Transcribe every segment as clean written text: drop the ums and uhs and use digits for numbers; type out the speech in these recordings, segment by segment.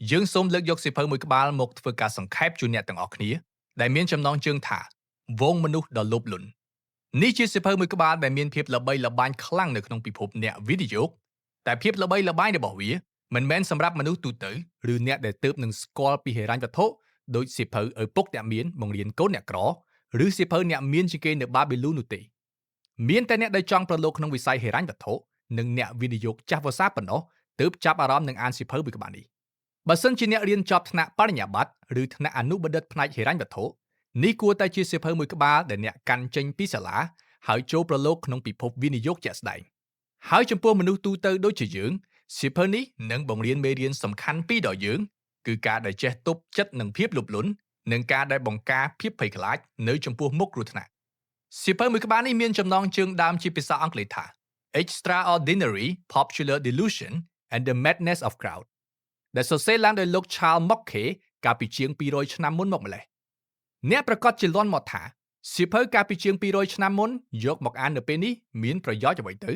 យើងសូមលើកយកសៀវភៅមួយក្បាលមកធ្វើការសង្ខេបជូនអ្នកទាំងអស់គ្នាដែលមានចំណងជើងថាហ្វូងមនុស្សដ៏លោភលន់នេះជាសៀវភៅមួយក្បាលដែលមានភាពល្បីល្បាញខ្លាំងនៅក្នុងពិភពអ្នកវិនិយោគតែភាពល្បីល្បាញរបស់វាមិនមែនសម្រាប់មនុស្សទូទៅឬអ្នកដែលទើបនឹងស្គាល់ពីហិរញ្ញវត្ថុដូចសៀវភៅឪពុកអ្នកមានបង្រៀនកូនអ្នកក្រឬសៀវភៅអ្នកមានជាងគេនៅបាប៊ីលូននោះទេមានតែអ្នកដែលចង់ប្រឡូកក្នុងវិស័យហិរញ្ញវត្ថុនិងអ្នកវិនិយោគចាស់វស្សាប៉ុណ្ណោះទើបចាប់អារម្មណ៍នឹងអានសៀវភៅមួយក្បាលនេះបើសិនជាអ្នករៀនចប់ថ្នាក់បរិញ្ញាបត្រឬថ្នាក់អនុបណ្ឌិតផ្នែកហិរញ្ញវត្ថុនេះគួរតែជាសៀវភៅមួយក្បាលដែលអ្នកកាន់ចេញពីសាលាហើយចូលប្រឡូកក្នុងពិភពវិនិយោគជាក់ស្ដែងហើយចំពោះមនុស្សទូទៅដូចជាយើងសៀវភៅនេះនឹងបង្រៀនមេរៀនសំខាន់ពីរដល់យើងគឺការដែលចេះទប់ចិត្តនឹងភាពលោភលន់និងការដែលបង្ការភាពភ័យខ្លាចនៅចំពោះមុខគ្រោះថ្នាក់សៀវភៅមួយក្បាលនេះមានចំណងជើងដើមជាភាសាអង់គ្លេសថា Extraordinary Popular Delusion and the Madness of Crowd ដែលសរសេរឡើងដោយលោក Charles Mackay កាលពីជាង200ឆ្នាំមុនមកម្លេះអ្នកប្រកាសជាលន់មកថាសៀវភៅកាលពីជាង200ឆ្នាំមុនយកមកអាននៅពេលនេះមានប្រយោជន៍អ្វីទៅ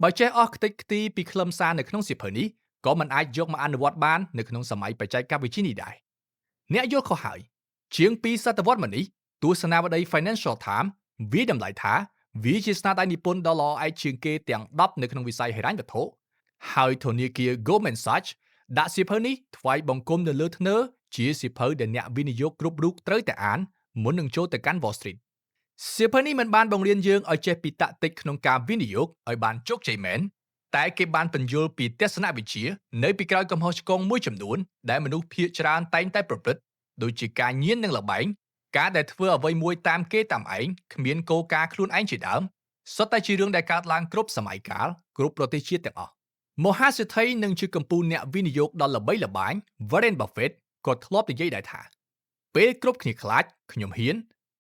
បើចេះអស់ខ្ទេចខ្ទីពីខ្លឹមសារនៅក្នុងសៀវភៅនេះក៏មិនអាចយកមកអនុវត្តបាននៅក្នុងសម័យបច្ចេកវិទ្យានេះដែរអ្នកយល់ខុសហើយជាង2សតវត្សមកនេះទស្សនាវដ្តី Financial Times វាយតម្លៃថាវាជាស្នាដៃនិពន្ធដ៏ល្អឯកជាងគេទាំង10នៅក្នុងវិស័យហិរញ្ញវត្ថុហើយធនាគារ Goldman Sachs ដាក់សៀវភៅនេះថ្វាយបង្គំនៅលើធ្នើជាសៀវភៅដែលអ្នកវិនិយោគគ្រប់រូបត្រូវតែអានមុននឹងចូលទៅកាន់ Wall Street សៀវភៅនេះមិនបានបង្រៀនយើងឲ្យចេះពីតាក់ទិចក្នុងការវិនិយោគឲ្យបានជោគជ័យមែនតែគេបានពន្យល់ពីទស្សនវិជ្ជានៅពីក្រោយកំហុសឆ្គងមួយចំនួនដែលមនុស្សភាគច្រើនតែងតែប្រព្រឹត្តដូចជាការញៀននិងល្បែងការដែលធ្វើអ្វីមួយតាមគេតាមឯងគ្មានគោលការណ៍ខ្លួនឯងជាដើមសុទ្ធតែជារឿងដែលកើតឡើងគ្រប់សម័យកាលគ្រប់ប្រទេសជាតិទាំងអស់មហាសេដ្ឋីនិងជាកម្ពុជាអ្នកវិនិយោគដ៏ល្បីល្បាញ Warren Buffett ក៏ធ្លាប់និយាយដែរថាពេលគ្រប់គ្នាខ្លាចខ្ញុំហ៊ាន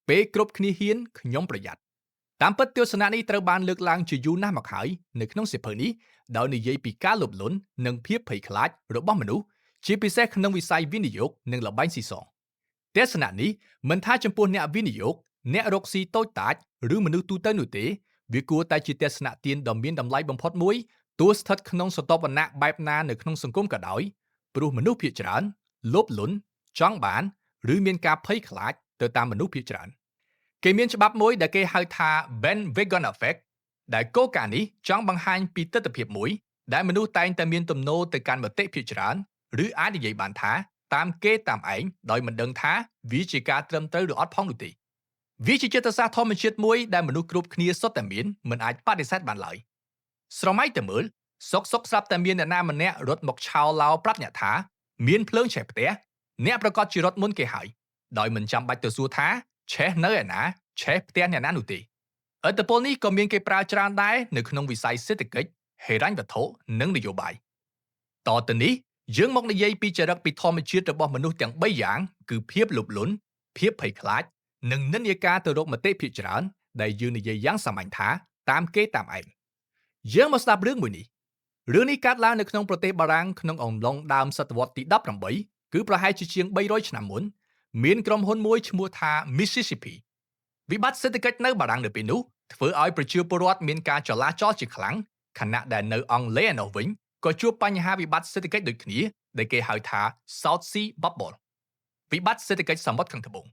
ពេលគ្រប់គ្នាហ៊ានខ្ញុំប្រយ័ត្នតាមពិតទស្សនៈនេះត្រូវបានលើកឡើងជាយូរណាស់មកហើយនៅក្នុងសៀវភៅនេះដោយនិយាយពីការលោភលន់និងភាពភ័យខ្លាចរបស់មនុស្សជាពិសេសក្នុងវិស័យវិនិយោគនិងល្បែងស៊ីសងទស្សនៈនេះមិនថាចំពោះអ្នកវិនិយោគអ្នករកស៊ីតូចតាចឬមនុស្សទូទៅនោះទេវាគួរតែជាទស្សនៈទានដ៏មានតម្លៃបំផុតមួយទោះស្ថិតក្នុងស្រទាប់វណ្ណៈបែបណានៅក្នុងសង្គមក៏ដោយព្រោះមនុស្សភាគច្រើនលោភលន់ចង់បានឬមានការភ័យខ្លាចទៅតាមមនុស្សភាគច្រើនគេមានច្បាប់មួយដែលគេហៅថា Bandwagon Effect ដែលគោលការណ៍នេះចង់បង្ហាញពីទិដ្ឋភាពមួយដែលមនុស្សតែងតែមានទំនោរទៅកាន់មតិភាគច្រើនឬអាចនិយាយបានថាតាមគេតាមឯងដោយមិនដឹងថាវាជាការត្រឹមត្រូវឬអត់ផងនោះទេវាជាចិត្តសាស្ត្រធម្មជាតិមួយដែលមនុស្សគ្រប់គ្នាសុទ្ធតែមានមិនអាចបដិសេធបានឡើយស្រមៃតែមើលសុកសុកស្រាប់តែមានអ្នកណាម្នាក់រត់មកឆោឡោប្រាប់អ្នកថាមានភ្លើងឆេះផ្ទះអ្នកប្រកាសជារត់មុនគេហើយដោយមិនចាំបាច់ទៅសួរថាឆេះនៅឯណាឆេះផ្ទះអ្នកណានោះទេឥទ្ធិពលនេះក៏មានគេប្រើច្រើនដែរនៅក្នុងវិស័យសេដ្ឋកិច្ចហិរញ្ញវត្ថុនិងនយោបាយតទៅនេះយើងមកនិយាយពីចរិតពីធម្មជាតិរបស់មនុស្សទាំង3យ៉ាងគឺភាពលោភលន់ភាពភ័យខ្លាចនិងនិន្នាការទៅរកមតិភាគច្រើនដែលយើងនិយាយយ៉ាងសាមញ្ញថាតាមគេតាមឯងយើងមកស្ដាប់រឿងមួយនេះរឿងនេះកើតឡើងនៅក្នុងប្រទេសបារាំងក្នុងអំឡុងដើមសតវត្សទី18គឺប្រហែលជាជាង300ឆ្នាំមុនមានក្រុមហ៊ុនមួយឈ្មោះថា Mississippi វិបត្តិសេដ្ឋកិច្ចនៅបារាំងនៅពេលនោះធ្វើឲ្យប្រជាពលរដ្ឋមានការចលាចលជាខ្លាំងខណៈដែលនៅអង់គ្លេសឯណោះវិញក៏ជួបបញ្ហាវិបត្តិសេដ្ឋកិច្ចដូចគ្នាដែលគេហៅថា South Sea Bubble វិបត្តិសេដ្ឋកិច្ចសមុទ្រខាងត្បូង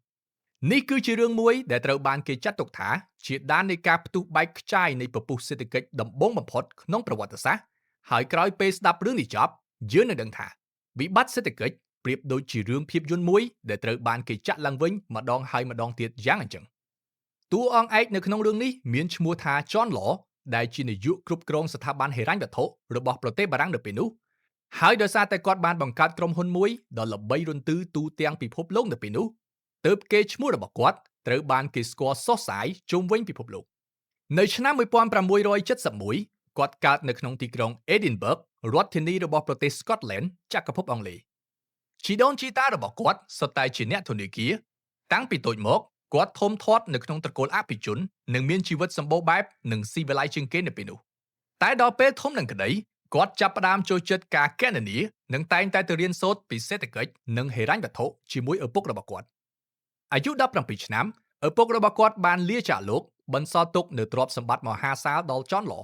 នេះគឺជារឿងមួយដែលត្រូវបានគេចាត់ទុកថាជាដាននៃការផ្ទុះបែកខ្ចាយនៃពពុះសេដ្ឋកិច្ចដំបូងបំផុតក្នុងប្រវត្តិសាស្ត្រហើយក្រោយពេលស្ដាប់រឿងនេះចប់យើងនឹងដឹងថាវិបត្តិសេដ្ឋកិច្ចប្រៀបដូចជារឿងភាពយន្តមួយដែលត្រូវបានគេចាក់ឡើងវិញម្ដងហើយម្ដងទៀតយ៉ាងអញ្ចឹងតួអង្គឯកនៅក្នុងរឿងនេះមានឈ្មោះថា John Law ដែលជានាយកគ្រប់គ្រងស្ថាប័នហិរញ្ញវត្ថុរបស់ប្រទេសបារាំងនៅពេលនោះហើយដោយសារតែគាត់បានបង្កើតក្រុមហ៊ុនមួយដ៏ល្បីរន្ទឺទូទាំងពិភពលោកនៅពេលនោះទើបគេឈ្មោះរបស់គាត់ត្រូវបានគេស្គាល់សុះសាយជុំវិញពិភពលោកនៅឆ្នាំ1671គាត់កើតនៅក្នុងទីក្រុង Edinburgh រដ្ឋធានីរបស់ប្រទេស Scotland ចក្រភពអង់គ្លេសជីដូនជីតារបស់គាត់សុទ្ធតែជាអ្នកធនាគារតាំងពីតូចមកគាត់ធំធាត់នៅក្នុងត្រកូលអភិជននិងមានជីវិតសម្បូរបែបនិងស៊ីវិល័យជាងគេនៅពេលនោះតែដល់ពេលធំនឹងក្តីគាត់ចាប់ផ្ដើមចូលចិត្តការគណនានិងតែងតែទៅរៀនសូត្រពីសេដ្ឋកិច្ចនិងហិរញ្ញវត្ថុជាមួយឪពុករបស់គាត់អាយុ17ឆ្នាំឪពុករបស់គាត់បានលាចាកលោកបន្សល់ទុកនូវទ្រព្យសម្បត្តិមហាសាលដល់ចនឡ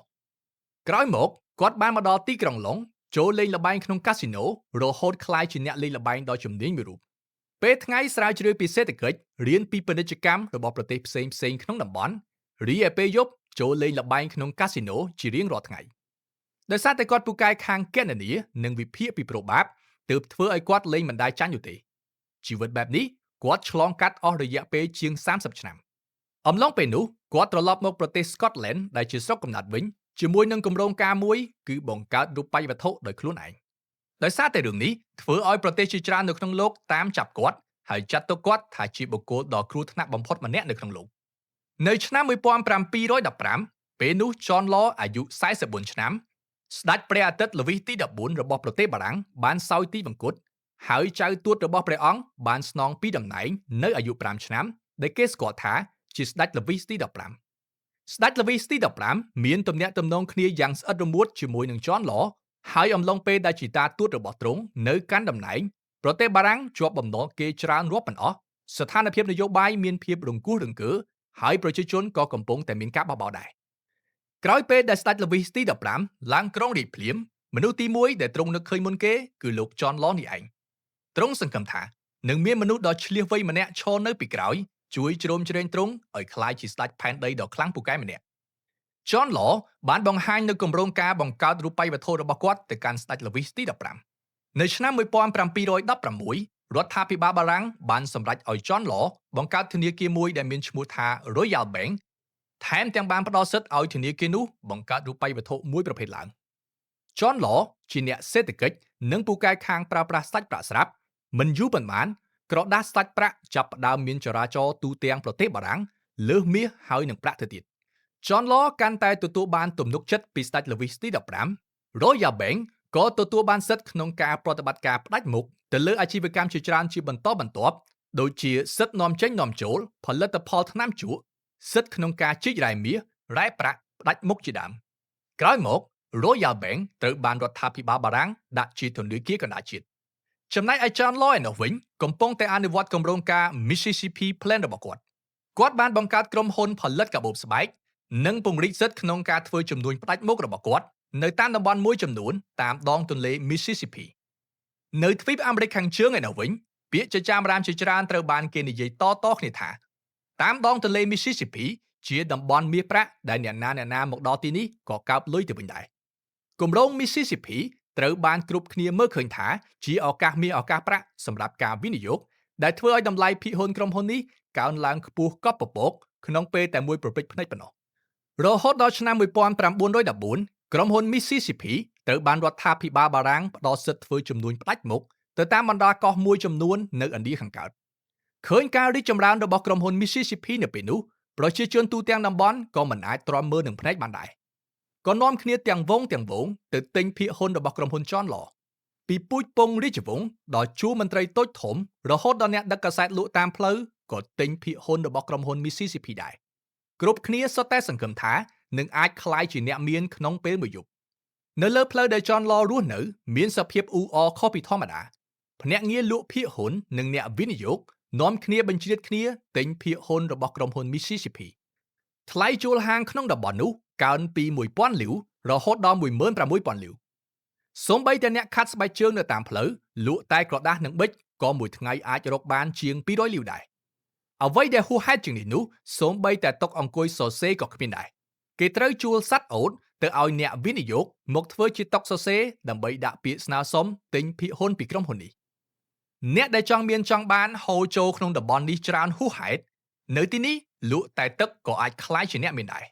ក្រោយមកគាត់បានមកដល់ទីក្រុងឡុង ចូលលេងល្បែងក្នុងកាស៊ីណូរហូតក្លាយជាអ្នកលេងល្បែងដ៏ជំនាញមួយរូបពេលថ្ងៃស្រាវជ្រាវពីសេដ្ឋកិច្ចរៀនពីពាណិជ្ជកម្មរបស់ប្រទេសផ្សេងៗក្នុងតំបន់រីឯពេលយប់ចូលលេងល្បែងក្នុងកាស៊ីណូជារៀងរាល់ថ្ងៃដោយសារតែគាត់ពូកែខាងគណនានិងវិភាគពីប្រូបាបទើបធ្វើឲ្យគាត់លេងមិនដែលចាញ់នោះទេជីវិតបែបនេះគាត់ឆ្លងកាត់អស់រយៈពេលជាង30ឆ្នាំអំឡុងពេលនោះគាត់ត្រឡប់មកប្រទេស Scotland ដែលជាស្រុកកំណើតវិញជាមួយនឹងគម្រោងការមួយគឺបង្កើតរូបិយវត្ថុដោយខ្លួនឯងដោយសារតែរឿងនេះធ្វើឲ្យប្រទេសជាច្រើននៅក្នុងលោកតាមចាប់គាត់ហើយចាត់ទុកគាត់ថាជាបុគ្គលដ៏គ្រោះថ្នាក់បំផុតម្នាក់នៅក្នុងលោកនៅឆ្នាំ1715ពេលនោះ John Law អាយុ44ឆ្នាំស្ដេចព្រះអាទិត្យលវីសទី14របស់ប្រទេសបារាំងបានសោយទីវង្គតហើយចៅទួតរបស់ព្រះអង្គបានស្នងពីតំណែងនៅអាយុ5ឆ្នាំដែលគេស្គាល់ថាជាស្ដេចលវីសទី15ស្ដេចលវីសទី15មានទំនាក់ទំនងគ្នាយ៉ាងស្អិតរមួតជាមួយនឹង John Law ហើយអំឡុងពេលដែលជីតាទួតរបស់ទ្រង់នៅកាន់តំណែងប្រទេសបារាំងជាប់បំណុលគេច្រើនរាប់មិនអស់ស្ថានភាពនយោបាយមានភាពរង្គោះរង្គើហើយប្រជាជនក៏កំពុងតែមានការបះបោរដែរក្រោយពេលដែលស្ដេចលវីសទី15ឡើងក្រុងរាជភ្លាមមនុស្សទី1ដែលទ្រង់នឹកឃើញមុនគេគឺលោក John Law នេះឯងទ្រង់សង្ឃឹមថានឹងមានមនុស្សដ៏ឈ្លាសវៃម្នាក់ឈរនៅពីក្រោយជួយជ្រោមជ្រែងទ្រង់ឲ្យក្លាយជាស្ដេចផែនដីដ៏ខ្លាំងពូកែម្នាក់ John Law បានបង្ហាញនៅគម្រោងការបង្កើតរូបិយវត្ថុរបស់គាត់ទៅកាន់ស្ដេចលវីសទី15នៅឆ្នាំ1716រដ្ឋាភិបាលបារាំងបានសម្រេចឲ្យ John Law បង្កើតធនាគារមួយដែលមានឈ្មោះថា Royal Bank ថែមទាំងបានផ្ដល់សិទ្ធិឲ្យធនាគារនោះបង្កើតរូបិយវត្ថុមួយប្រភេទឡើង John Law ជាអ្នកសេដ្ឋកិច្ចនិងពូកែខាងប្រើប្រាស់សាច់ប្រាក់ស្រាប់មិនយូរប៉ុន្មានក្រដាសសាច់ប្រាក់ចាប់ផ្ដើមមានចរាចរណ៍ទូទាំងប្រទេសបារាំងលើសមាសហើយនឹងប្រាក់ទៅទៀត John Law កាន់តែទទួលបានទំនុកចិត្តពីស្ដេចលវីសទី15 Royal Bank ក៏ទទួលបានសិទ្ធិក្នុងការប្រតិបត្តិការផ្ដាច់មុខទៅលើអាជីវកម្មជាច្រើនជាបន្តបន្ទាប់ដូចជាសិទ្ធិនាំចេញនាំចូលផលិតផលថ្នាំជក់សិទ្ធិក្នុងការជីករ៉ែមាសរ៉ែប្រាក់ផ្ដាច់មុខជាដើមក្រោយមក Royal Bank ត្រូវបានរដ្ឋាភិបាលបារាំងដាក់ជាធនាគារកណ្ដាលជាតិចំណែកឯ John Law ឯណោះវិញកំពុងតែអនុវត្តគម្រោងការ Mississippi Plan របស់គាត់គាត់បានបង្កើតក្រុមហ៊ុនផលិតកាបូបស្បែកនិងពង្រីកសិទ្ធិក្នុងការធ្វើជំនួញផ្ដាច់មុខរបស់គាត់នៅតាមតំបន់មួយចំនួនតាមដងទន្លេ Mississippi នៅទ្វីបអាមេរិកខាងជើងឯណោះវិញពាក្យចចាមរាមជាច្រើនត្រូវបានគេនិយាយតៗគ្នាថាតាមដងទន្លេ Mississippi ជាតំបន់មាសប្រាក់ដែលអ្នកណាអ្នកណាមកដល់ទីនេះក៏កើបលុយទៅវិញដែរគម្រោង Mississippi ត្រូវបានគ្រប់គ្នាមើលឃើញថាជាឱកាសមាសឱកាសប្រាក់សម្រាប់ការវិនិយោគដែលធ្វើឲ្យតម្លៃភាគហ៊ុនក្រុមហ៊ុននេះកើនឡើងខ្ពស់កប់ពពកក្នុងពេលតែមួយប្រព្រឹត្តភ្នែកប៉ុណ្ណោះរហូតដល់ឆ្នាំ1914ក្រុមហ៊ុន Mississippi ត្រូវបានរដ្ឋាភិបាលបារាំងផ្ដល់សិទ្ធិធ្វើជំនួញផ្ដាច់មុខទៅតាមបណ្ដាកោះមួយចំនួននៅឥណ្ឌាខាងកើតឃើញការរីកចម្រើនរបស់ក្រុមហ៊ុន Mississippi នៅពេលនោះប្រជាជនទូទាំងតំបន់ក៏មិនអាចទ្រាំមើលនឹងភ្នែកបានដែរក៏នាំគ្នាទាំងវងទាំងវងទៅទិញភាគហ៊ុនរបស់ក្រុមហ៊ុន John Law ពីពូជពងរាជវង្សដល់ជួរមន្ត្រីតូចធំរហូតដល់អ្នកដឹកកាសែតលក់តាមផ្លូវក៏ទិញភាគហ៊ុនរបស់ក្រុមហ៊ុន Mississippi ដែរគ្រប់គ្នាសុទ្ធតែសង្ឃឹមថានឹងអាចក្លាយជាអ្នកមានក្នុងពេលមួយយប់នៅលើផ្លូវដែល John Law រស់នៅមានសភាពអ៊ូអរខុសពីធម្មតាភ្នាក់ងារលក់ភាគហ៊ុននិងអ្នកវិនិយោគនាំគ្នាបញ្ជ្រៀតគ្នាទិញភាគហ៊ុនរបស់ក្រុមហ៊ុន Mississippi ថ្លៃជួលហាងក្នុងតំបន់នោះកើនពី1000លីវរហូតដល់16000លីវសូម្បីតែអ្នកខាត់ស្បែកជើងនៅតាមផ្លូវលក់តែក្រដាសនិងប៊ិចក៏មួយថ្ងៃអាចរកបានជាង200លីវដែរអ្វីដែលហួសហេតុជាងនេះនោះសូម្បីតែតុអង្គុយសរសេរក៏គ្មានដែរគេត្រូវជួលសត្វអូតទៅឲ្យអ្នកវិនិយោគមកធ្វើជាតុសរសេរដើម្បីដាក់ពាក្យស្នើសុំទិញភាគហ៊ុនពីក្រុមហ៊ុននេះអ្នកដែលចង់មានចង់បានហូរចូលក្នុងតំបន់នេះច្រើនហួសហេតុនៅទីនេះលក់តែទឹកក៏អាចក្លាយជាអ្នកមានដែរ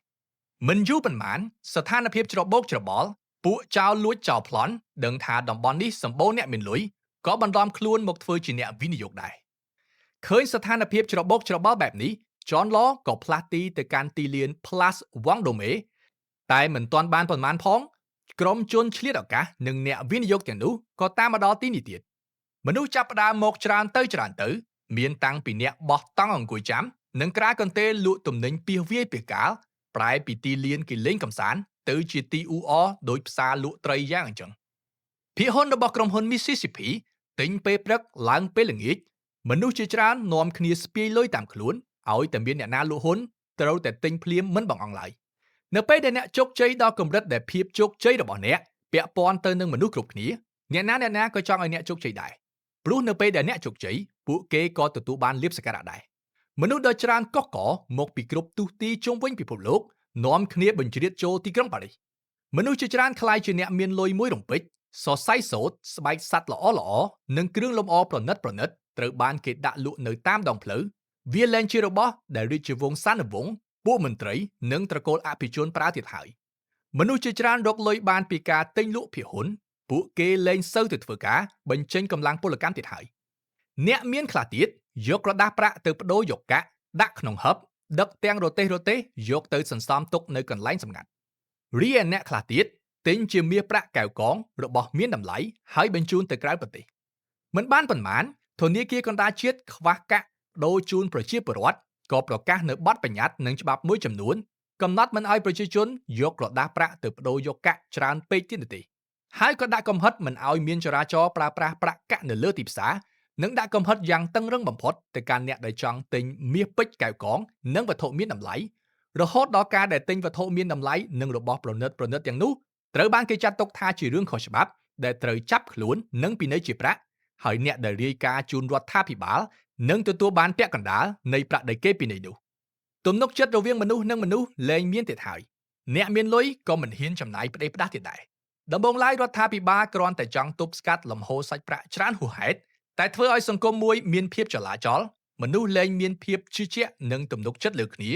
មិនយូរប៉ុន្មានស្ថានភាពច្របូកច្របល់ពួកចោលលួចចោលប្លន់ដឹងថាតំបន់នេះសម្បូរអ្នកមានលុយក៏បន្លំខ្លួនមកធ្វើជាអ្នកវិនិយោគដែរឃើញស្ថានភាពច្របូកច្របល់បែបនេះ John Law ក៏ផ្លាស់ទីទៅកាន់ទីលាន Place Vendôme តែមិនទាន់បានប៉ុន្មានផងក្រុមជនឆ្លៀតឱកាសនិងអ្នកវិនិយោគទាំងនោះក៏តាមមកដល់ទីនេះទៀតមនុស្សចាប់ផ្ដើមមកច្រើនទៅច្រើនទៅមានតាំងពីអ្នកបោះតង់អង្គុយចាំនិងក្រាលកន្ទេលលក់ទំនិញពាសវាយពាសកាលប្រែពីទីលានគេលេងកំសាន្តទៅជាទីអ៊ូអរដោយផ្សារលក់ត្រីយ៉ាងអញ្ចឹងភាគហ៊ុនរបស់ក្រុមហ៊ុន Mississippi ទិញពេលព្រឹកឡើងពេលល្ងាចមនុស្សជាច្រើននាំគ្នាស្ពាយលុយតាមខ្លួនឲ្យតែមានអ្នកណាលក់ហ៊ុនត្រូវតែទិញភ្លាមមិនបង្អង់ឡើយនៅពេលដែលអ្នកជោគជ័យដល់កម្រិតដែលភាពជោគជ័យរបស់អ្នក ពាក់ព័ន្ធទៅនឹងមនុស្សគ្រប់គ្នាអ្នកណាអ្នកណាក៏ចង់ឲ្យអ្នកជោគជ័យដែរព្រោះនៅពេលដែលអ្នកជោគជ័យពួកគេក៏ទទួលបានលាភសក្ការៈដែរមនុស្សដ៏ច្រើនកុះករមកពីគ្រប់ទិសទីជុំវិញពិភពលោកនាំគ្នាបញ្ជ្រាបចូលទីក្រុងប៉ារីសមនុស្សជាច្រើនក្លាយជាអ្នកមានលុយមួយរំពេចសរសៃសូត្រស្បែកសត្វល្អល្អនិងគ្រឿងលម្អប្រណិតប្រណិតត្រូវបានគេដាក់លក់នៅតាមដងផ្លូវវាលែងជារបស់ដែលរាជវង្សានុវង្សពួកមន្ត្រីនិងត្រកូលអភិជនប្រើទៀតហើយមនុស្សជាច្រើនរកលុយបានពីការទិញលក់ភាគហ៊ុនពួកគេលែងសូវទៅធ្វើការបញ្ចេញកម្លាំងពលកម្មទៀតហើយអ្នកមានខ្លះទៀតយកក្រដាសប្រាក់ទៅប្ដូរយកកាក់ដាក់ក្នុងហឹបដឹកទាំងរទេះរទេះយកទៅសន្សំទុកនៅកន្លែងសម្ងាត់រីឯអ្នកខ្លះទៀតទិញជាមាសប្រាក់កែវកងរបស់មានតម្លៃហើយបញ្ជូនទៅក្រៅប្រទេសមិនបានប៉ុន្មានធនាគារកណ្ដាលជាតិខ្វះកាក់ដូរជូនប្រជាពលរដ្ឋក៏ប្រកាសនៅបទបញ្ញត្តិនិងច្បាប់មួយចំនួនកំណត់មិនឲ្យប្រជាជនយកក្រដាសប្រាក់ទៅប្ដូរយកកាក់ច្រើនពេកទៀតនោះទេហើយក៏ដាក់កំហិតមិនឲ្យមានចរាចរណ៍ប្រើប្រាស់ប្រាក់កាក់នៅលើទីផ្សារនិងដាក់កំហិតយ៉ាងតឹងរឹងបំផុតទៅកាន់អ្នកដែលចង់ទិញមាសពេជ្រកែវកងនិងវត្ថុមានតម្លៃរហូតដល់ការដែលទិញវត្ថុមានតម្លៃនិងរបស់ប្រណិតប្រណិតទាំងនោះត្រូវបានគេចាត់ទុកថាជារឿងខុសច្បាប់ដែលត្រូវចាប់ខ្លួននិងពិន័យជាប្រាក់ហើយអ្នកដែលរាយការណ៍ជូនរដ្ឋាភិបាលនឹងទទួលបានពាក់កណ្ដាលនៃប្រាក់ដែលគេពិន័យនោះទំនុកចិត្តរវាងមនុស្សនិងមនុស្សលែងមានទៀតហើយអ្នកមានលុយក៏មិនហ៊ានចំណាយផ្ដេសផ្ដាសទៀតដែរដំបូងឡើយរដ្ឋាភិបាលគ្រាន់តែចង់ទប់ស្កាត់លំហូរសាច់ប្រាក់ច្រើនហួសហេតុតែធ្វើឲ្យសង្គមមួយមានភាពចលាចលមនុស្សលែងមានភាពជឿជាក់និងទំនុកចិត្តលើគ្នា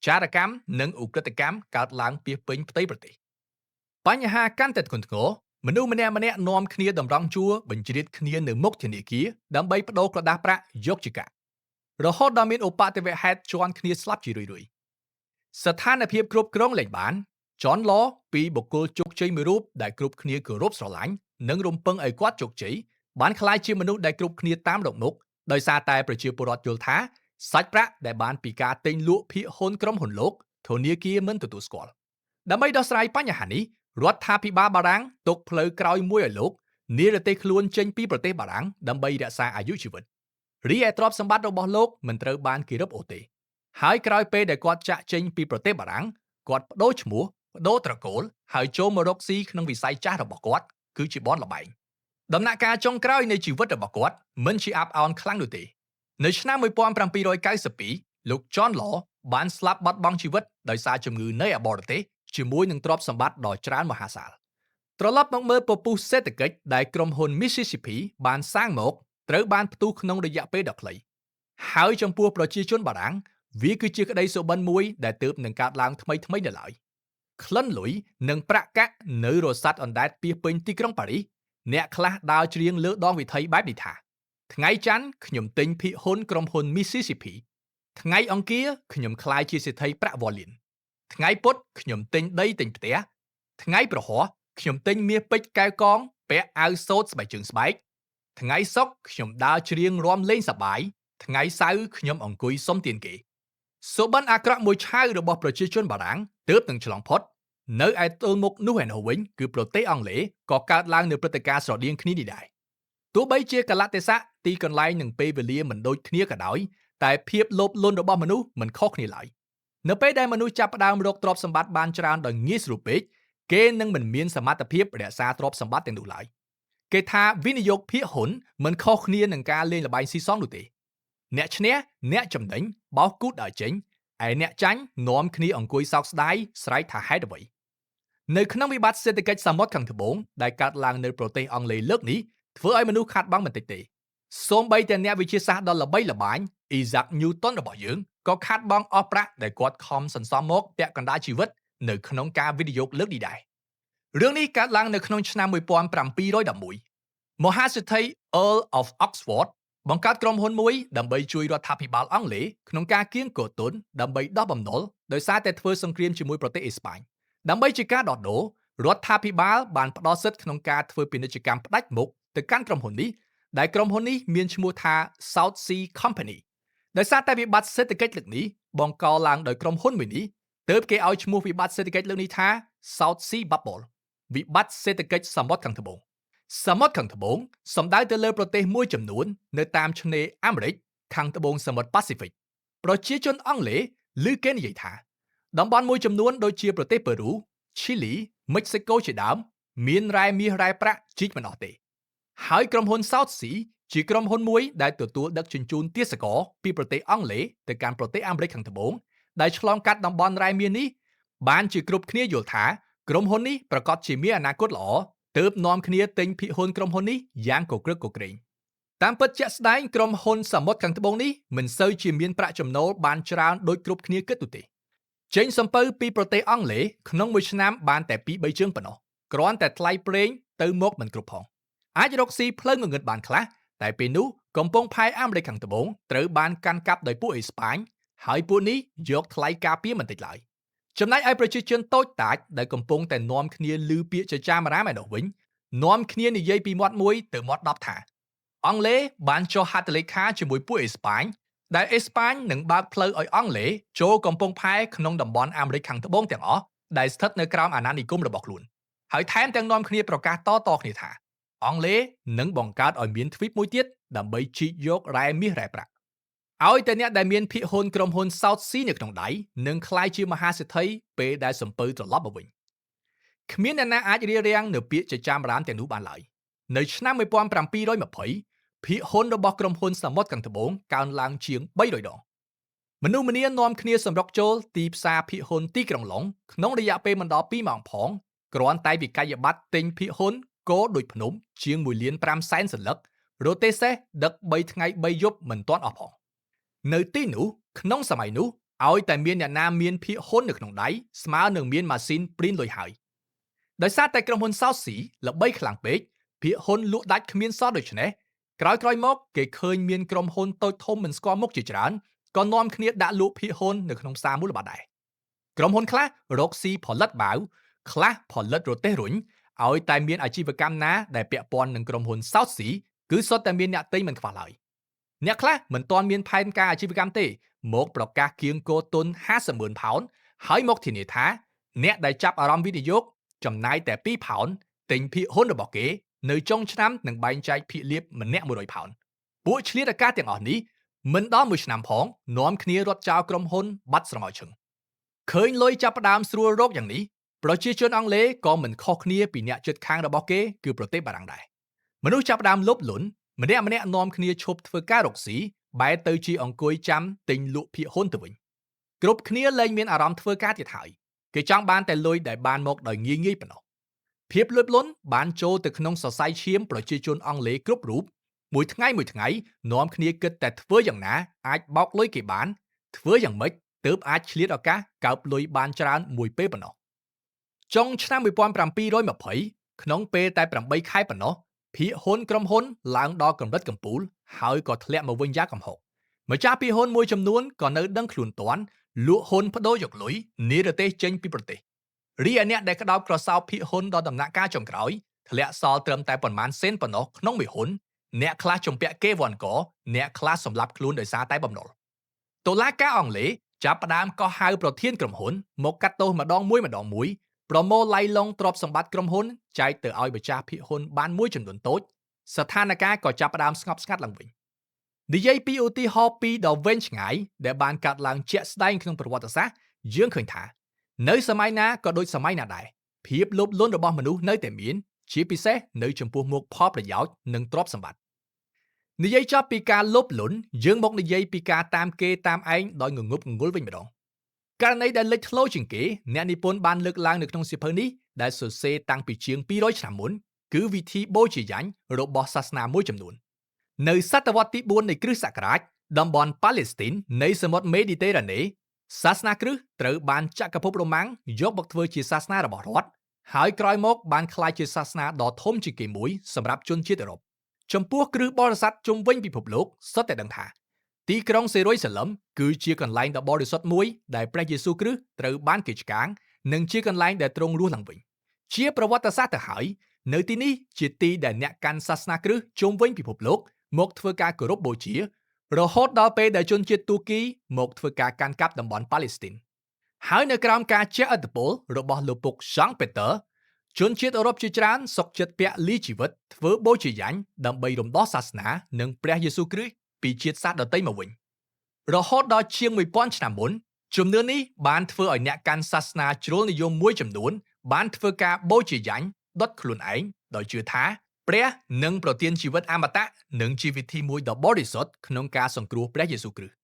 ចារកម្មនិងឧក្រិដ្ឋកម្មកើតឡើងពាសពេញផ្ទៃប្រទេសបញ្ហាកាន់តែធ្ងន់ធ្ងរមនុស្សម្នាក់ៗនាំគ្នាតម្រង់ជួរបញ្ជ្រាបគ្នានៅមុខធនាគារដើម្បីប្ដូរក្រដាសប្រាក់យកជាកាក់រហូតដល់មានឧបទ្ទវហេតុជាន់គ្នាស្លាប់ជារឿយៗស្ថានភាពគ្រប់គ្រងលែងបានចនឡពីបុគ្គលជោគជ័យមួយរូបដែលគ្រប់គ្នាគោរពស្រឡាញ់និងរំពឹងឲ្យគាត់ជោគជ័យបានក្លាយជាមនុស្សដែលគ្រប់គ្នាតាមរកមុខដោយសារតែប្រជាពលរដ្ឋយល់ថាសាច់ប្រាក់ដែលបានពីការទិញលក់ភាគហ៊ុនក្រុមហ៊ុនលោកធនាគារមិនទទួលស្គាល់ដើម្បីដោះស្រាយបញ្ហានេះរដ្ឋាភិបាលបារាំងទុកផ្លូវក្រោយមួយឲ្យលោកនិរទេសខ្លួនចេញពីប្រទេសបារាំងដើម្បីរក្សាអាយុជីវិតរីឯទ្រព្យសម្បត្តិរបស់លោកមិនត្រូវបានគេរឹបអូសទេហើយក្រោយពេលដែលគាត់ចាក់ចេញពីប្រទេសបារាំងគាត់ប្ដូរឈ្មោះប្ដូរត្រកូលហើយចូលមករកស៊ីក្នុងវិស័យចាស់របស់គាត់គឺជាបនល្បែងដំណាក់កាលចុងក្រោយនៃជីវិតរបស់គាត់មិនជាអាប់អោនខ្លាំងនោះទេនៅឆ្នាំ1792លោកចនឡបានស្លាប់បាត់បង់ជីវិតដោយសារជំងឺនៅឯបរទេសជាមួយនឹងទ្រព្យសម្បត្តិដ៏ច្រើនមហាសាលត្រឡប់មកមើលពពុះសេដ្ឋកិច្ចដែលក្រុមហ៊ុន Mississippi បានសាងមកត្រូវបានផ្ទុះក្នុងរយៈពេលដ៏ខ្លីហើយចំពោះប្រជាជនបារាំងវាគឺជាក្តីសុបិនមួយដែលទើបនឹងកើតឡើងថ្មីថ្មីនៅឡើយក្លិនលុយនិងប្រាក់កាក់នៅរសាត់អណ្ដែតពាសពេញទីក្រុងប៉ារីសអ្នកខ្លះដើរច្រៀងលើដងវិថីបែបនេះថាថ្ងៃច័ន្ទខ្ញុំទិញភាគហ៊ុនក្រុមហ៊ុន Mississippi ថ្ងៃអង្គារខ្ញុំក្លាយជាសេដ្ឋីប្រាក់វ៉ាលីនថ្ងៃពុធខ្ញុំទិញដីទិញផ្ទះថ្ងៃប្រហោះខ្ញុំទិញមាសពេជ្រកែវកងពាក់អាវសូត្រស្បែកជើងស្បែកថ្ងៃសុក្រខ្ញុំដើរច្រៀងរាំលេងសប្បាយថ្ងៃសៅរ៍ខ្ញុំអង្គុយសុំទានគេសុបិនអាក្រក់មួយឆាវរបស់ប្រជាជនបារាំងទើបនឹងឆ្លងផុតនៅឯទល់មុខនោះឯនោះវិញគឺប្រទេសអង់គ្លេសក៏កើតឡើងនៅព្រឹត្តិការណ៍ស្រដៀងគ្នានេះដែរទោះបីជាកលៈទេសៈទីកន្លែងនិងពេលវេលាមិនដូចគ្នាក៏ដោយតែភាពលោភលន់របស់មនុស្សមិនខុសគ្នាឡើយនៅពេលដែលមនុស្សចាប់ផ្ដើមរកទ្រព្យសម្បត្តិបានច្រើនដោយងាយស្រួលពេកគេនឹងមិនមានសមត្ថភាពរក្សាទ្រព្យសម្បត្តិទាំងនោះឡើយគេថាវិនិយោគភាគហ៊ុនមិនខុសគ្នានឹងការលេងល្បែងស៊ីសងនោះទេអ្នកឈ្នះអ្នកចំណេញបោះគូតដើរចេញឯអ្នកចាញ់នាំគ្នាអង្គុយសោកស្ដាយស្រែកថាហេតុអ្វីនៅក្នុងវិបត្តិសេដ្ឋកិច្ចសមុទ្រខាងត្បូងដែលកើតឡើងនៅប្រទេសអង់គ្លេសលើកនេះធ្វើឲ្យមនុស្សខាតបង់មិនតិចទេសូម្បីតែអ្នកវិទ្យាសាស្ត្រដ៏ល្បីល្បាញអ៊ីសាក់ញូតុនរបស់យើងក៏ខាតបង់អស់ប្រាក់ដែលគាត់ខំសន្សំមកពាក់កណ្ដាលជីវិតនៅក្នុងការវិនិយោគលើកនេះដែររឿងនេះកើតឡើងនៅក្នុងឆ្នាំ1711មហាសេដ្ឋី Earl of Oxford បង្កើតក្រុមហ៊ុនមួយដើម្បីជួយរដ្ឋាភិបាលអង់គ្លេសក្នុងការគៀងគរទុនដើម្បីដោះបំណុលដោយសារតែធ្វើសង្គ្រាមជាមួយប្រទេសអេស្ប៉ាញដើម្បីជាការដោះដូររដ្ឋាភិបាលបានផ្ដល់សិទ្ធិក្នុងការធ្វើពាណិជ្ជកម្មផ្ដាច់មុខទៅកាន់ក្រុមហ៊ុននេះដែលក្រុមហ៊ុននេះមានឈ្មោះថា South Sea Company ដោយសារតែវិបត្តិសេដ្ឋកិច្ចលើកនេះបង្កឡើងដោយក្រុមហ៊ុនមួយនេះទើបគេឲ្យឈ្មោះវិបត្តិសេដ្ឋកិច្ចលើកនេះថា South Sea Bubble វិបត្តិសេដ្ឋកិច្ចសមុទ្រខាងត្បូងសមុទ្រខាងត្បូងសំដៅទៅលើប្រទេសមួយចំនួននៅតាមឆ្នេរអាមេរិកខាងត្បូងសមុទ្រប៉ាស៊ីហ្វិកប្រជាជនអង់គ្លេសឮគេនិយាយថាតំបន់មួយចំនួនដូចជាប្រទេសប៉េរូឈីលីមិចស៊ិកូជាដើម មានរ៉ែមាសរ៉ែប្រាក់ជីកមិនអស់ទេហើយក្រុមហ៊ុន South Sea ជាក្រុមហ៊ុនមួយដែលទទួលដឹកជញ្ជូនទាសករពីប្រទេសអង់គ្លេសទៅកាន់ប្រទេសអាមេរិកខាងត្បូងដែលឆ្លងកាត់តំបន់រ៉ែមាសនេះបានជាគ្រប់គ្នាយល់ថាក្រុមហ៊ុននេះប្រកាសជាមានអនាគតល្អទើបនាំគ្នាទិញភាគហ៊ុនក្រុមហ៊ុននេះយ៉ាងកក្រឹកកក្រែងតាមពិតជាក់ស្ដែងក្រុមហ៊ុនសមុទ្រខាងត្បូងនេះមិនសូវជាមានប្រាក់ចំណូលបានច្រើនដូចគ្រប់គ្នាគិតនោះទេចេញសំពៅពីប្រទេសអង់គ្លេសក្នុងមួយឆ្នាំបានតែ2 3ជើងប៉ុណ្ណោះគ្រាន់តែថ្លៃប្រេងទៅមកមិនគ្រប់ផងអាចរកស៊ីផ្លូវងងឹតបានខ្លះតែពេលនោះកំពង់ផែអាមេរិកខាងត្បូងត្រូវបានកាន់កាប់ដោយពួកអេស្ប៉ាញហើយពួកនេះយកថ្លៃការពារមិនតិចឡើយចំណែកឯប្រជាជនតូចតាចដែលកំពុងតែនាំគ្នាឮពាក្យចចាមអារាមឯនោះវិញនាំគ្នានិយាយពីមាត់មួយទៅមាត់10ថាអង់គ្លេសបានចុះហត្ថលេខាជាមួយពួកអេស្ប៉ាញដែលអេស្ប៉ាញនឹងបើកផ្លូវឲ្យអង់គ្លេសចូលកំពង់ផែក្នុងតំបន់អាមេរិកខាងត្បូងទាំងអស់ដែលស្ថិតនៅក្រោមអាណានិគមរបស់ខ្លួនហើយថែមទាំងនាំគ្នាប្រកាសតៗគ្នាថាអង់គ្លេសនឹងបង្កើតឲ្យមានទ្វីបមួយទៀតដើម្បីជីកយករ៉ែមាសរ៉ែប្រាក់ឲ្យតែអ្នកដែលមានភាគហ៊ុនក្រុមហ៊ុន South Sea នៅក្នុងដៃនឹងក្លាយជាមហាសេដ្ឋីពេលដែលសំពៅត្រឡប់មកវិញគ្មានអ្នកណាអាចរារាំងនៅពាក្យចចាមរាមទាំងនោះបានឡើយនៅឆ្នាំ1720ភាគហ៊ុនរបស់ក្រុមហ៊ុនសមុទ្រខាងត្បូងកើនឡើងជាង300ដងមនុស្សម្នានាំគ្នាសម្រុកចូលទីផ្សារភាគហ៊ុនទីក្រុងឡុងក្នុងរយៈពេលមិនដល់2ម៉ោងផងគ្រាន់តែវិក័យប័ត្រទិញភាគហ៊ុនគោដូចភ្នំជាង1លាន5សែនសន្លឹករទេសេះដឹក3ថ្ងៃ3យប់មិនទាន់អស់ផងនៅទីនោះក្នុងសម័យនោះឲ្យតែមានអ្នកណាមានភាគហ៊ុននៅក្នុងដៃស្មើនឹងមានម៉ាស៊ីនព្រីនលុយហើយដោយសារតែក្រុមហ៊ុន South Sea ល្បីខ្លាំងពេកភាគហ៊ុនលក់ដាច់គ្មានសល់ដូច្នេះក្រោយៗមកគេឃើញមានក្រុមហ៊ុនតូចធំមិនស្គាល់មុខជាច្រើនក៏នាំគ្នាដាក់លក់ភាគហ៊ុននៅក្នុងផ្សារមូលបត្រដែរក្រុមហ៊ុនខ្លះរកស៊ីផលិតបាវខ្លះផលិតរទេះរុញឲ្យតែមានអាជីវកម្មណាដែលពាក់ព័ន្ធនឹងក្រុមហ៊ុន South Sea គឺសុទ្ធតែមានអ្នកទិញមិនខ្វះឡើយអ្នកខ្លះមិនទាន់មានផែនការអាជីវកម្មទេមកប្រកាសគៀងគោទុន50,000ផោនហើយមកធានាថាអ្នកដែលចាប់អារម្មណ៍វិនិយោគចំណាយតែ2ផោនទិញភាគហ៊ុនរបស់គេនៅចុងឆ្នាំនឹងបែងចែកភាគលាភម្នាក់100ផោនពួកឆ្លៀតឱកាសទាំងអស់នេះមិនដល់មួយឆ្នាំផងនាំគ្នារត់ចោលក្រុមហ៊ុនបាត់ស្រមោចឈឹងឃើញលុយចាប់ផ្ដើមស្រួលរកយ៉ាងនេះប្រជាជនអង់គ្លេសក៏មិនខុសគ្នាពីអ្នកជិតខាងរបស់គេគឺប្រទេសបារាំងដែរមនុស្សចាប់ផ្ដើមលោភលន់ម្នាក់ម្នាក់នាំគ្នាឈប់ធ្វើការរកស៊ីបែរទៅជាអង្គុយចាំទិញលក់ភាគហ៊ុនទៅវិញគ្រប់គ្នាលែងមានអារម្មណ៍ធ្វើការទៀតហើយគេចង់បានតែលុយដែលបានមកដោយងាយងាយប៉ុណ្ណោះភាពលោភលន់បានចូលទៅក្នុងសរសៃឈាមប្រជាជនអង់គ្លេសគ្រប់រូបមួយថ្ងៃមួយថ្ងៃនាំគ្នាគិតតែធ្វើយ៉ាងណាអាចបោកលុយគេបានធ្វើយ៉ាងម៉េចទើបអាចឆ្លៀតឱកាសកើបលុយបានច្រើនមួយពេលប៉ុណ្ណោះចុងឆ្នាំ1720ក្នុងពេលតែ8ខែប៉ុណ្ណោះភាគហ៊ុនក្រុមហ៊ុនឡើងដល់កម្រិតកំពូលហើយក៏ធ្លាក់មកវិញយ៉ាងកំហុកម្ចាស់ភាគហ៊ុនមួយចំនួនក៏នៅដឹងខ្លួនទាន់លក់ហ៊ុនបដូរយកលុយនិរទេសចេញពីប្រទេសរីឯអ្នកដែលក្តោបក្រសោបភាគហ៊ុនដល់ដំណាក់កាលចុងក្រោយធ្លាក់សល់ត្រឹមតែប៉ុន្មានសេនប៉ុណ្ណោះក្នុងមួយហ៊ុនអ្នកខ្លះជំពាក់គេវ៉ាន់កអ្នកខ្លះសម្លាប់ខ្លួនដោយសារតែបំណុលតុលាការអង់គ្លេសចាប់ផ្ដើមកោះហៅប្រធានក្រុមហ៊ុនមកកាត់ទោសម្ដងមួយម្ដងមួយប្រមូលឡៃឡុងទ្រព្យសម្បត្តិក្រុមហ៊ុនចែកទៅឲ្យម្ចាស់ភាគហ៊ុនបានមួយចំនួនតូចស្ថានភាពក៏ចាប់ផ្ដើមស្ងប់ស្ងាត់ឡើងវិញនិយាយពីឧទាហរណ៍ពីរដ៏វែងឆ្ងាយដែលបានកើតឡើងជាក់ស្ដែងក្នុងប្រវត្តិសាស្ត្រយើងឃើញថានៅសម័យណាក៏ដូចសម័យណាដែរភាពលោភលន់របស់មនុស្សនៅតែមានជាពិសេសនៅចំពោះមុខផលប្រយោជន៍និងទ្រព្យសម្បត្តិនិយាយចប់ពីការលោភលន់យើងមកនិយាយពីការតាមគេតាមឯងដោយងងប់ងងល់វិញម្ដងករណីដែលលេចធ្លោជាងគេអ្នកនិពន្ធបានលើកឡើងនៅក្នុងសៀវភៅនេះដែលសរសេរតាំងពីជាង200ឆ្នាំមុនគឺវិធីបូជាយញ្ញរបស់សាសនាមួយចំនួននៅសតវត្សទី4នៃគ្រិស្តសករាជតំបន់ប៉ាឡេស្ទីននៃសមុទ្រមេឌីតេរ៉ាណេសាសនាគ្រិស្តត្រូវបានចក្រភពរ៉ូម៉ាំងយកមកធ្វើជាសាសនារបស់រដ្ឋហើយក្រោយមកបានក្លាយជាសាសនាដ៏ធំជាងគេមួយសម្រាប់ជនជាតិអឺរ៉ុបចំពោះគ្រឹះបរិស័ទជុំវិញពិភពលោកសុទ្ធតែដឹងថាទីក្រុងសេរុយសាឡឹមគឺជាកន្លែងដ៏បរិសុទ្ធមួយដែលព្រះយេស៊ូវគ្រីស្ទត្រូវបានគេឆ្កាងនិងជាកន្លែងដែលទ្រង់រស់ឡើងវិញជាប្រវត្តិសាស្ត្រទៅហើយនៅទីនេះជាទីដែលអ្នកកាន់សាសនាគ្រិស្តជុំវិញពិភពលោកមកធ្វើការគោរពបូជារហូតដល់ពេលដែលជនជាតិទូគីមកធ្វើការកាន់កាប់តំបន់ប៉ាឡេស្ទីនហើយនៅក្រោមការជះឥទ្ធិពលរបស់លោកពុក ժង់ ពេតឺជនជាតិអឺរ៉ុបជាច្រើនសុខចិត្តពលីជីវិតធ្វើបូជាយញ្ញដើម្បីរំដោះសាសនានិងព្រះយេស៊ូវគ្រីស្ទពីជាតិសាសន៍ដទៃមកវិញរហូតដល់ជាង1000ឆ្នាំមុនជំនឿនេះបានធ្វើឲ្យអ្នកកាន់សាសនាជ្រុលនិយមមួយចំនួនបានធ្វើការបូជាយញ្ញ ដុតខ្លួនឯងដោយជឿថាព្រះនឹងប្រទានជីវិតអមតៈនិងជាវិធីមួយដ៏បរិសុទ្ធក្នុងការសង្គ្រោះព្រះយេស៊ូវគ្រីស្ទ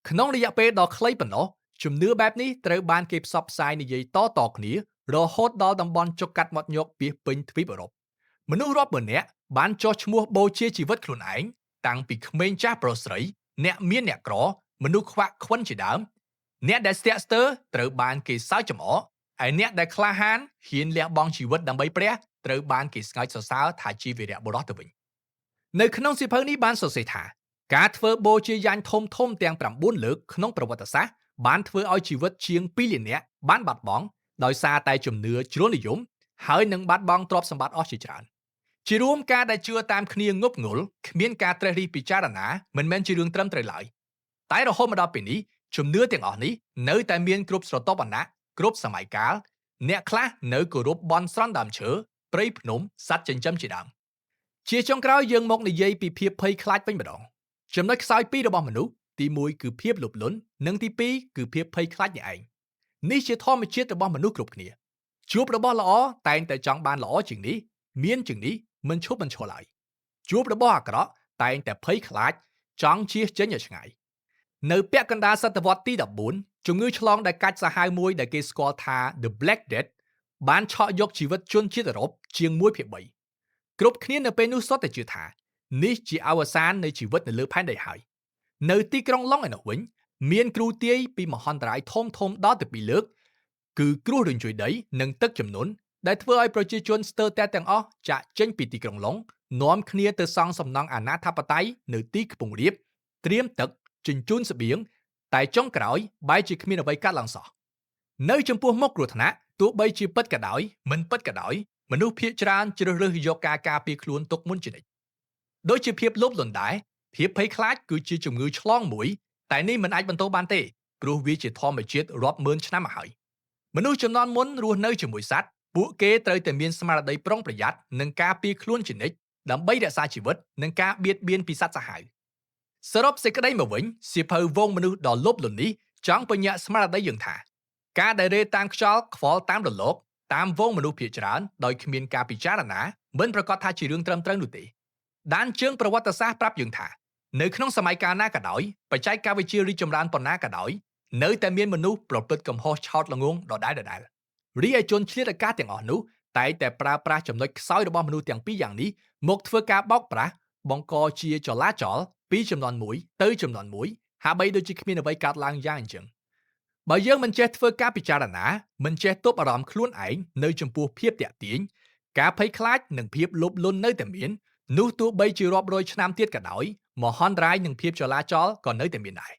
ក្នុងរយៈពេលដ៏ខ្លីប៉ុណ្ណោះជំនឿបែបនេះត្រូវបានគេផ្សព្វផ្សាយនិយាយតៗគ្នារហូតដល់តំបន់ចុកកាត់មាត់ញកពាសពេញទ្វីបអឺរ៉ុបមនុស្សរាប់ម៉ឺននាក់បានចុះឈ្មោះបូជាជីវិតខ្លួនឯងតាំងពីក្មេងចាស់ប្រុសស្រីអ្នកមានអ្នកក្រមនុស្សខ្វាក់ខ្វិនជាដើមអ្នកដែលស្ទាក់ស្ទើរត្រូវបានគេសើចចំអកឯអ្នកដែលក្លាហានហ៊ានលះបង់ជីវិតដើម្បីព្រះត្រូវបានគេស្ងើចសរសើរថាជាវីរៈបុរសទៅវិញនៅក្នុងសៀវភៅនេះបានសរសេរថាការធ្វើបូជាយញ្ញធំធំទាំង9លើកក្នុងប្រវត្តិសាស្ត្របានធ្វើឲ្យជីវិតជាង2លាននាក់បានបាត់បង់ដោយសារតែជំនឿជ្រុលនិយមហើយនឹងបាត់បង់ទ្រព្យសម្បត្តិអស់ជាច្រើនជារួមការដែលជឿតាមគ្នាងប់ងល់គ្មានការត្រិះរិះពិចារណាមិនមែនជារឿងត្រឹមត្រូវឡើយតែរហូតមកដល់ពេលនេះជំនឿទាំងអស់នេះនៅតែមានគ្រប់ស្រទាប់វណ្ណៈគ្រប់សម័យកាលអ្នកខ្លះនៅគោរពបន់ស្រន់ដើមឈើព្រៃភ្នំសត្វចិញ្ចឹមជាដើមជាចុងក្រោយយើងមកនិយាយពីភាពភ័យខ្លាចវិញម្ដងចំណុចខ្សោយពីររបស់មនុស្សទី1គឺភាពលោភលន់និងទី2គឺភាពភ័យខ្លាចនេះឯងនេះជាធម្មជាតិរបស់មនុស្សគ្រប់គ្នាជួបរបស់ល្អតែងតែចង់បានល្អជាងនេះមានជាងនេះមិនឈប់មិនឈរឡើយជួបរបស់អាក្រក់តែងតែភ័យខ្លាចចង់ជៀសចេញឲ្យឆ្ងាយនៅពាក់កណ្ដាលសតវត្សទី14ជំងឺឆ្លងដែលកាច់សាហាវមួយដែលគេស្គាល់ថា The Black Death បានឆក់យកជីវិតជនជាតិអឺរ៉ុបជាង1/3គ្រប់គ្នានៅពេលនោះសុទ្ធតែជឿថានេះជាអវសាននៃជីវិតនៅលើផែនដីហើយនៅទីក្រុងឡុងឯនោះវិញមានគ្រូទាយពីមហន្តរាយធំធំដល់ទៅពីរលើកគឺគ្រោះរញ្ជួយដីនិងទឹកជំនន់ដែលធ្វើឲ្យប្រជាជនស្ទើរតែទាំងអស់ចាកចេញពីទីក្រុងឡុងនាំគ្នាទៅសង់សំណង់អាណាធិបតេយ្យនៅទីខ្ពង់រាបត្រៀមទឹកជញ្ជូនស្បៀងតែចុងក្រោយបែរជាគ្មានអ្វីកាត់ឡើងសោះនៅចំពោះមុខគ្រោះថ្នាក់ទោះបីជាពិតក៏ដោយមិនពិតក៏ដោយមនុស្សភាគច្រើនជ្រើសរើសយកការការពារខ្លួនទុកមុនជានិច្ចដូចជាភាពលោភលន់ដែរភាពភ័យខ្លាចគឺជាជំងឺឆ្លងមួយតែនេះមិនអាចបន្តបានទេព្រោះវាជាធម្មជាតិរាប់ម៉ឺនឆ្នាំមកហើយមនុស្សជំនាន់មុនរស់នៅជាមួយសត្វពួកគេត្រូវតែមានស្មារតីប្រុងប្រយ័ត្ននិងការពារខ្លួនជានិច្ចដើម្បីរក្សាជីវិតនិងការបៀតបៀនពីសត្វសាហាវសរុបសេចក្តីមកវិញសៀវភៅវងមនុស្សដ៏លោភលន់នេះចង់បញ្ញត្តិស្មារតីយើងថាការដែលរេតាមខ្យល់ខ្វល់តាមរលកតាមវងមនុស្សភាគច្រើនដោយគ្មានការពិចារណាមិនប្រកាសថាជារឿងត្រឹមត្រូវនោះទេដានជើងប្រវត្តិសាស្ត្រប្រាប់យើងថានៅក្នុងសម័យកាលណាក៏ដោយបច្ចេកវិទ្យារីកចម្រើនប៉ុណ្ណាក៏ដោយនៅតែមានមនុស្សប្រព្រឹត្តកំហុសឆោតល្ងងដដែលៗរីឯជនឆ្លៀតឱកាសទាំងអស់នោះតែងតែប្រើប្រាស់ចំណុចខ្សោយរបស់មនុស្សទាំងពីរយ៉ាងនេះមកធ្វើការបោកប្រាស់បង្កជាចលាចលពីចំនួនមួយទៅចំនួនមួយហាក់បីដូចជាគ្មានអ្វីកើតឡើងយ៉ាងអញ្ចឹងបើយើងមិនចេះធ្វើការពិចារណាមិនចេះទប់អារម្មណ៍ខ្លួនឯងនៅចំពោះភាពតាក់ទាញការភ័យខ្លាចនិងភាពលោភលន់នៅតែមាននោះទោះបីជារាប់រយឆ្នាំទៀតក៏ដោយមហន្តរាយនិងភាពចលាចលក៏នៅតែមានដែរ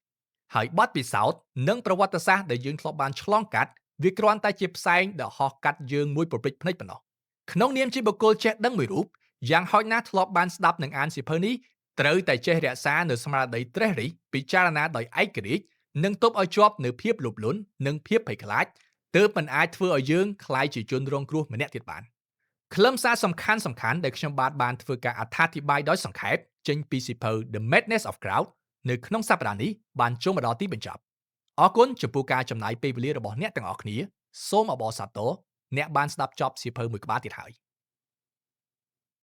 ហើយបទពិសោធន៍និងប្រវត្តិសាស្ត្រដែលយើងធ្លាប់បានឆ្លងកាត់វាគ្រាន់តែជាផ្សែងដែលហោះកាត់យើងមួយប្រព្រឹត្តភ្នែកប៉ុណ្ណោះក្នុងនាមជាបុគ្គលចេះដឹងមួយរូបយ៉ាងហោចណាស់ធ្លាប់បានស្ដាប់និងអានសៀវភៅនេះត្រូវតែចេះរក្សានៅស្មារតីត្រេះរិះពិចារណាដោយឯករាជ្យនិងទប់ឲ្យជាប់នៅភាពលោភលន់និងភាពភ័យខ្លាចទើបមិនអាចធ្វើឲ្យយើងក្លាយជាជនរងគ្រោះម្នាក់ទៀតបានខ្លឹមសារសំខាន់សំខាន់ដែលខ្ញុំបាទបានធ្វើការអត្ថាធិប្បាយដោយសង្ខេបចេញពីសៀវភៅ The Madness of Crowd នៅក្នុងសប្តាហ៍នេះបានចូលមកដល់ទីបញ្ចប់អរគុណចំពោះការចំណាយពេលវេលារបស់អ្នកទាំងអស់គ្នាសូមអបអរសាទរអ្នកបានស្ដាប់ចប់សៀវភៅមួយក្បាលទៀតហើយ។